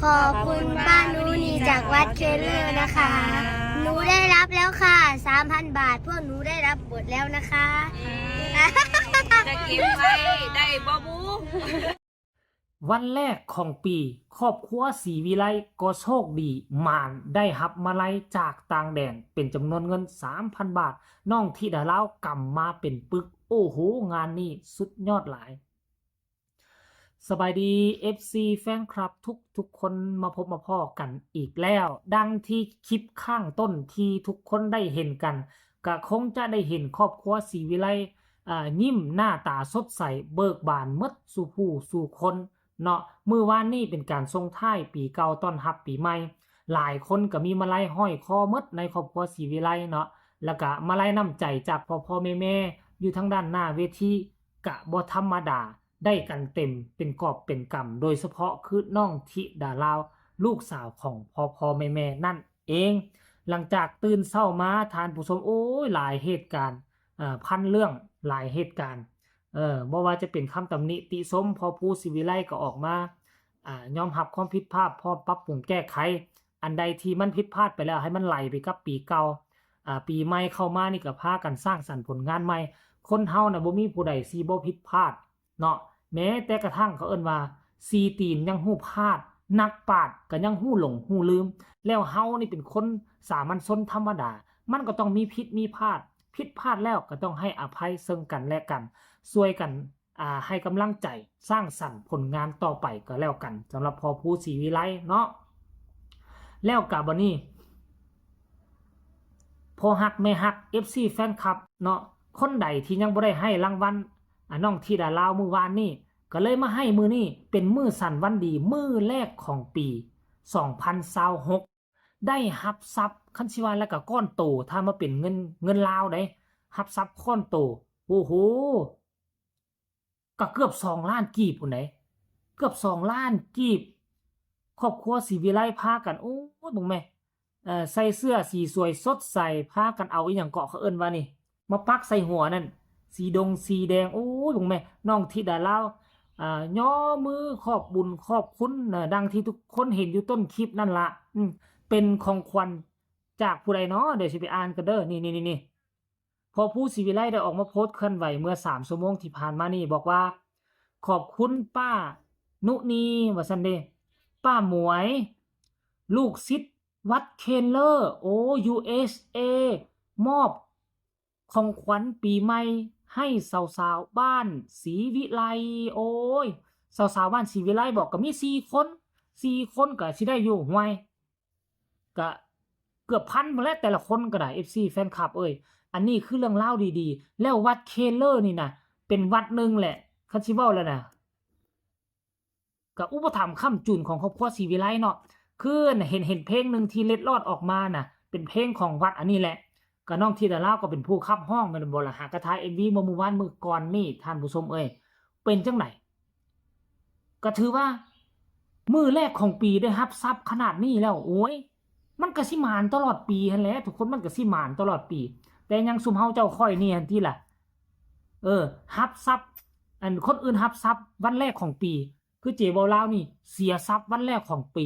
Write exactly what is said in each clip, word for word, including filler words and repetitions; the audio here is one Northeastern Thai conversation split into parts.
ขอบคุณป้านุนีจากวัดเคเลอร์นะคะ หนูได้รับแล้วค่ะ สามพัน บาท พวกหนูได้รับหมดแล้วนะคะ จะเก็บไว้ได้บ่บู วันแรกของปี ครอบครัวศรีวิไลก็โชคดีหมานได้รับมาลัยจากต่างแดนเป็นจำนวนเงิน สามพัน บาท น้องธิดาลาวกำมาเป็นปึก โอ้โห งานนี้สุดยอดหลาย สบายดี เอฟซี แฟนคลับทุกทุกคนมาพบมาพ้อกันอีกแล้ว ดังที่คลิปข้างต้นที่ทุกคนได้เห็นกัน ก็คงจะได้เห็นครอบครัวศรีวิไลอ่ายิ้มหน้าตาสดใสเบิกบานหมดสู่ผู้สู่คนเนาะ มื้อวานนี้เป็นการส่งท้ายปีเก่าต้อนรับปีใหม่ หลายคนก็มีมาลัยห้อยคอหมดในครอบครัวศรีวิไลเนาะ แล้วก็มาลัยน้ำใจจากพ่อพ่อแม่แม่อยู่ทางด้านหน้าเวที กะบ่ธรรมดา ได้กันเต็มเป็นกอบเป็นกำ โดยเฉพาะคือน้องธิดาลาว ลูกสาวของพ่อพ่อแม่แม่นั่นเอง หลังจากตื่นเช้ามาท่านผู้ชม โอ้ย หลายเหตุการณ์เอ่อพันเรื่องหลายเหตุการณ์ เออบ่ว่าจะเป็นคำตำหนิติชม พ่อผู้ศรีวิไลก็ออกมาอ่ายอมรับความผิดพลาด พร้อมปรับปรุงแก้ไข อันใดที่มันผิดพลาดไปแล้ว ให้มันไหลไปกับปีเก่าอ่าปีใหม่เข้ามานี่ก็พากันสร้างสรรค์ผลงานใหม่ คนเฮาน่ะบ่มีผู้ใดสิบ่ผิดพลาดเนาะ แม้แต่กระทั่งเขาเอิ้นว่าสี่ตีนยังฮู้พลาด นักปราชญ์ก็ยังฮู้หลงฮู้ลืม แล้วเฮานี่เป็นคนสามัญชนธรรมดา มันก็ต้องมีผิดมีพลาด ผิดพลาดแล้วก็ต้องให้อภัยซึ่งกันและกัน ช่วยกันอ่าให้กำลังใจสร้างสรรค์ผลงานต่อไปก็แล้วกัน สำหรับพ่อผู้ศรีวิไลเนาะ แล้วกะบัดนี้ พ่อฮักแม่ฮัก เอฟซี แฟนคลับเนาะ คนใดที่ยังบ่ได้ให้รางวัลอ่ะน้องธิดาลาวมื้อวานนี้ ก็เลยมาให้มื้อนี้ เป็นมื้อสันวันดีมื้อแรกของปี สองพันซาวหก ได้รับทรัพย์ คันสิว่าแล้วก็ก้อนโต ถ้ามาเป็นเงินเงินลาวเด้ รับทรัพย์ก้อนโต โอ้โห ก็เกือบสองล้านกีบพุ้นเด้ เกือบสองล้านกีบ ครอบครัวศรีวิไลพากัน โอ้ย เบิ่งแม่ เอ่อ ใส่เสื้อสีสวยสดใส พากันเอาอีหยังเกาะเขาเอิ้นว่านี่ มาปักใส่หัวนั่น สีดงสีแดง โอ้ย เบิ่งแม่ น้องธิดาลาว อ่า ย่อมือขอบบุญขอบคุณนะ ดังที่ทุกคนเห็นอยู่ต้นคลิปนั่นละ อืม เป็นของขวัญจากผู้ใดเนาะ เดี๋ยวสิไปอ่านกันเด้อ นี่ นี่ นี่ นี่ พ่อผู้ศรีวิไลได้ออกมาโพสต์เคลื่อนไหวเมื่อสามชั่วโมงที่ผ่านมานี่ บอกว่า ขอบคุณป้านุนี ว่าซั่นเด้ ป้าหมวย ลูกศิษย์วัดเคเลอร์ โอ้ ยูเอสเอ มอบของขวัญปีใหม่ให้สาวๆบ้านศรีวิไล โอ้ย สาวๆบ้านศรีวิไลบอกก็มีสี่คน สี่คนก็สิได้อยู่ ห่วย ก็เกือบพันหมดแล้วแต่ละคนก็ได้ เอฟซี แฟนคลับเอ้ย อันนี้คือเรื่องราวดีๆ แล้ววัดเคเลอร์นี่นะ เป็นวัดหนึ่งแหละ คันสิเว้าแล้วนะ ก็อุปถัมภ์ค้ำจุนของครอบครัวศรีวิไลเนาะ คือเห็น เห็นเพลงหนึ่งที่เล็ดลอดออกมาน่ะ เป็นเพลงของวัดอันนี้แหละ ก็น้องธิดาลาวก็เป็นผู้ขับฮ้องแม่นบ่ล่ะ หากะถ่าย เอ็มวี เมื่อมื้อวานมื้อก่อนนี่ ท่านผู้ชมเอ้ย เป็นจังได ก็ถือว่ามื้อแรกของปีได้รับทรัพย์ขนาดนี้แล้ว โอ้ย มันก็สิหมานตลอดปีหั้นแหละ ทุกคนมันก็สิหมานตลอดปี แต่ยังซุมเฮาเจ้าข้อยนี่หั้นติล่ะ เออ รับทรัพย์ อันคนอื่นรับทรัพย์วันแรกของปี คือเจ๊เว้าลาวนี่ เสียทรัพย์วันแรกของปี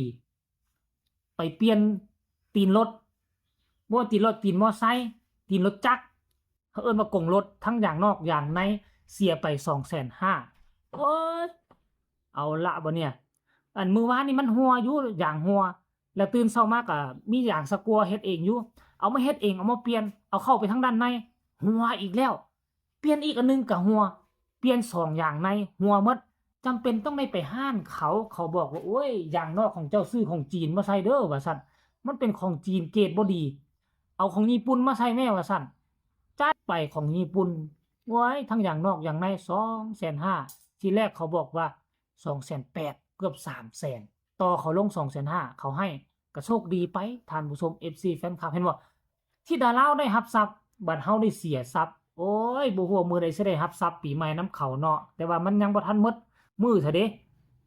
ไปเปลี่ยนตีนรถ บ่ว่าตีนรถ ตีนมอไซค์ ตีนรถจักร เขาเอิ้นว่ากงรถ ทั้งยางนอกยางใน เสียไปสองแสนห้า โอ้ย เอาละบ่เนี่ย อันมื้อวานนี่มันหัวอยู่ ยางหัว แล้วตื่นเช้ามาก็มียางสกัวเฮ็ดเองอยู่ เอามาเฮ็ดเอง เอามาเปลี่ยน เอาเข้าไปทางด้านใน หัวอีกแล้ว เปลี่ยนอีกอันหนึ่งก็หัว เปลี่ยนสองยางใน หัวหมด จำเป็นต้องได้ไปฮ้านเขา เขาบอกว่า โอ้ย ยางนอกของเจ้าซื้อของจีนมาใส่เด้อ ว่าซั่น มันเป็นของจีนเกรดบ่ดี เอาของญี่ปุ่นมาใส่แม่ ว่าซั่น จัดไปของญี่ปุ่น โอ้ย ทั้งยางนอกยางใน สองแสนห้า ทีแรกเขาบอกว่า สองแสนแปด เกือบ สามแสน ต่อเขาลง สองแสนห้า เขาให้ ก็โชคดีไป ท่านผู้ชม เอฟซี แฟนคลับ เห็นบ่ ธิดาลาวได้รับทรัพย์ บัดเฮาได้เสียทรัพย์ โอ้ย บ่ฮู้ว่ามื้อใดสิได้รับทรัพย์ปีใหม่นำเขาเนาะ แต่ว่ามันยังบ่ทันหมดมื้อเทื่อเด้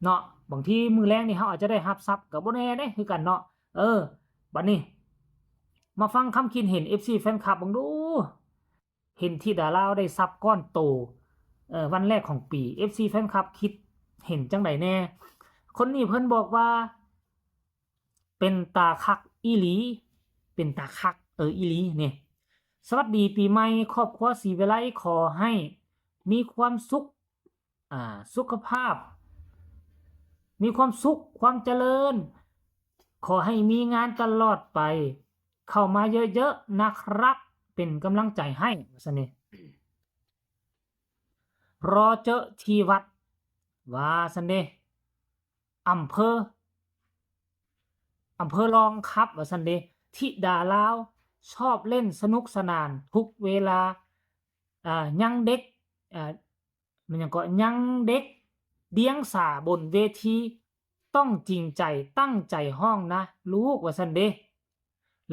เนาะ บางทีมื้อแลงนี่เฮาอาจจะได้รับทรัพย์ ก็บ่แน่เด้คือกันเนาะ เออ บัดนี้ มาฟังคำคิดเห็น เอฟซี แฟนคลับเบิ่งดู เห็นธิดาลาวได้ทรัพย์ก้อนโต เอ่อ วันแรกของปี เอฟซี แฟนคลับคิดเห็นจังใดแน่ คนนี้เพิ่นบอกว่า เป็นตาคักอีหลี เป็นตาคัก เออ อีหลีนี่ สวัสดีปีใหม่ ครอบครัวศรีวิไล ขอให้มีความสุข อ่า สุขภาพ มีความสุข ความเจริญ ขอให้มีงานตลอดไป เข้ามาเยอะๆนะครับ เป็นกำลังใจให้ ว่าซั่นเด้ รอเจอที่วัด ว่าซั่นเด้ อำเภอ อำเภอรองครับ ว่าซั่นเด้ ธิดาลาว ชอบเล่นสนุกสนานทุกเวลา อ่า ยังเด็ก อ่า มันหยังก็ ยังเด็ก เดียงสาบนเวที ต้องจริงใจ ตั้งใจฮ้องนะลูก ว่าซั่นเด้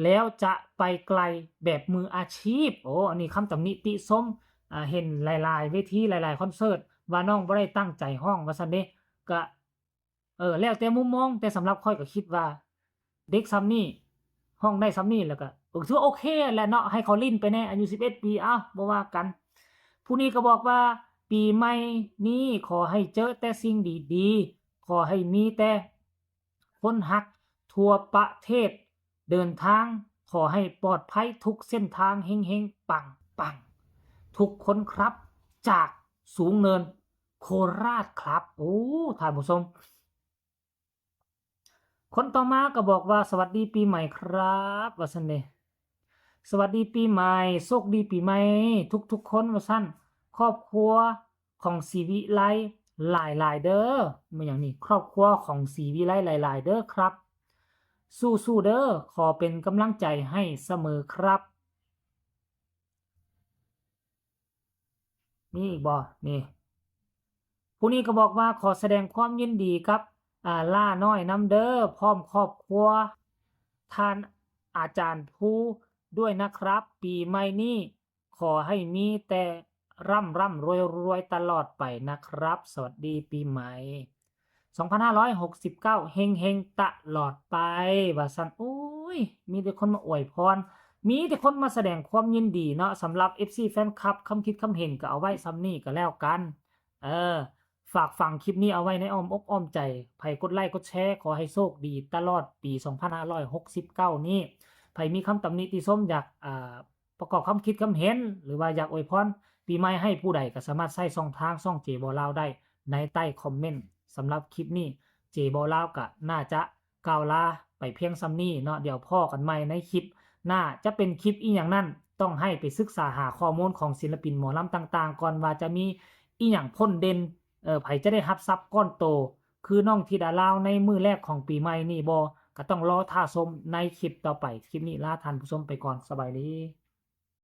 แล้วจะไปไกลแบบมืออาชีพ โอ้ อันนี้คำตำหนิติชม อ่า เห็นหลายๆเวที หลายๆคอนเสิร์ต ว่าน้องบ่ได้ตั้งใจฮ้อง ว่าซั่นเด้ ก็ เออ แล้วแต่มุมมอง แต่สำหรับข้อยก็คิดว่า เด็กส่ำนี้ ฮ้องได้ส่ำนี้ แล้วก็ เออ ถือว่าโอเคแหละเนาะ ให้เขาลิ้นไปแน่ อายุสิบเอ็ดปี เอ้า บ่ว่ากัน ผู้นี้ก็บอกว่า ปีใหม่นี้ขอให้เจอแต่สิ่งดีๆ ขอให้มีแต่คนฮักทั่วประเทศ เดินทางขอให้ปลอดภัยทุกเส้นทาง เฮงๆ ปังๆ ทุกคนครับ จากสูงเนินโคราชครับ โอ้ ท่านผู้ชม คนต่อมาก็บอกว่า สวัสดีปีใหม่ครับ ว่าซั่นเด้ สวัสดีปีใหม่ โชคดีปีใหม่ทุกๆคน ว่าซั่น ครอบครัวของศรีวิไลหลายๆเด้อ แม่นหยังนี่ ครอบครัวของศรีวิไลหลายๆเด้อครับ สู้ๆเด้อ ขอเป็นกำลังใจให้เสมอครับ มีอีกบ่ นี่ ผู้นี้ก็บอกว่า ขอแสดงความยินดีกับ อ่า ล่าน้อยนำเด้อ พร้อมครอบครัว ท่านอาจารย์ภูด้วยนะครับ ปีใหม่นี้ขอให้มีแต่ร่ำร่ำรวยรวยตลอดไปนะครับ สวัสดีปีใหม่ สองพันห้าร้อยหกสิบเก้า เฮงเฮงตลอดไป ว่าซั่น โอ้ย มีแต่คนมาอวยพร มีแต่คนมาแสดงความยินดีเนาะ สำหรับ เอฟซี แฟนคลับ คำคิดคำเห็นก็เอาไว้ส่ำนี้ก็แล้วกัน เออ ฝากฝังคลิปนี้เอาไว้ในอ้อมอกอ้อมใจ ไผกดไลค์กดแชร์ ขอให้โชคดีตลอดปี สองพันห้าร้อยหกสิบเก้านี้ ไผมีคำตำหนิติชม อยาก อ่า ประกอบคำคิดคำเห็น หรือว่าอยากอวยพรปีใหม่ให้ผู้ใด ก็สามารถใช้ช่องทางช่องเจบอลาวได้ ในใต้คอมเมนต์ สำหรับคลิปนี้ เจบอลาวก็น่าจะกล่าวลาไปเพียงส่ำนี้เนาะ เดี๋ยวพ้อกันใหม่ในคลิปหน้า จะเป็นคลิปอีหยังนั้น ต้องให้ไปศึกษาหาข้อมูลของศิลปินหมอลำต่างๆก่อน ว่าจะมีอีหยังพ่นเด่น เอ่อ ไผจะได้รับทรัพย์ก้อนโต คือน้องธิดาลาวในมื้อแรกของปีใหม่นี้บ่ ก็ต้องรอท่าชมในคลิปต่อไป คลิปนี้ลาท่านผู้ชมไปก่อน สบายดี